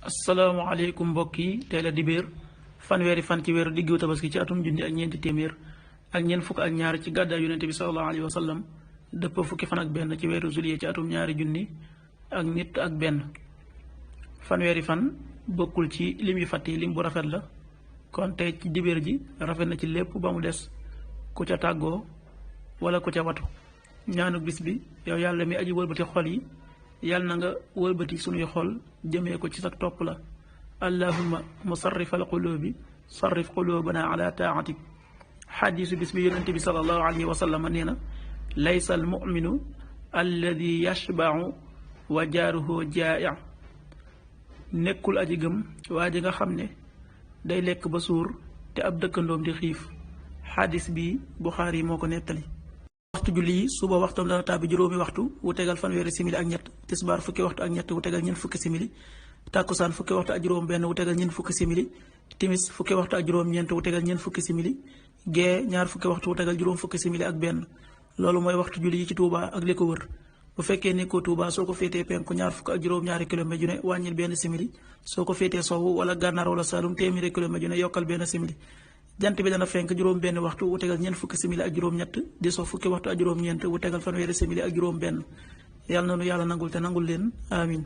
asalaamaaleykum mbokk yi tey la dibéer fanweeri fan ci weeru diggu tabaski ci atum junni ak ñeenti téeméer ak ñeent fukk ak ñaar ci gàddaay yonente bi sallallahu alayhi wa sallam dëpp fukki fan ak benn ci weeru juillet ci atum ñaari junni ak nit ak benn. fanweeri fan bokkul ci lim yu fàtte lim bu rafet la kon tey ci dibéer ji rafet na ci lépp ba mu des ku ca tàggoo wala ku ca watu. ñaanu bis bi yow yàlla mi aji wëlbati xol yi yàlla na nga wëlbati sunuy xol jëmee ko ci sa topp la allahumma musarrifal qulubi sarrif qulubana ala taatik. xadiisu bis bi yonente bi salallahu alayhi wa sallam nee na laysa al muminu alladi yashbau wa jaaruhu jaai. nekkul aji gëm waa ji nga xam ne day lekk ba suur te ab dëkkandoom di xiif. xadis bi Buxaari moo ko nettali. waxtu julli yi suba waxtoom dana tàbbi juróomi waxtu wu tegal fanweeri simili ak ñett, tisbaar fukki waxtu ak ñett wu tegal ñeent fukki simili, tàkkusaan fukki waxtu ak juróom benn wu tegal ñeent fukki simili, timis fukki waxtu ak juróom ñeent wu tegal ñeent fukki simili, gee ñaar fukki waxtu wu tegal juróom fukki simili ak benn. loolu mooy waxtu julli yi ci Touba ak li ko wër. bu fekkee nekkoo Touba soo ko féetee penku ñaar fukk ak juróom ñaari kilomètre ju ne wàññil benn simili, soo ko féetee sowwu wala gànnaar wala Saalum téeméeri kilomètre ju ne yokkal benn simili. jant bi dana fenk juróom benn waxtu wu tegal ñeent fukki simili ak juróom ñett, di so fukki waxtu ak juróom ñeent wu tegal fanweeri simili ak juróom benn. yàlla na nu yàlla nangul te nangul leen amin.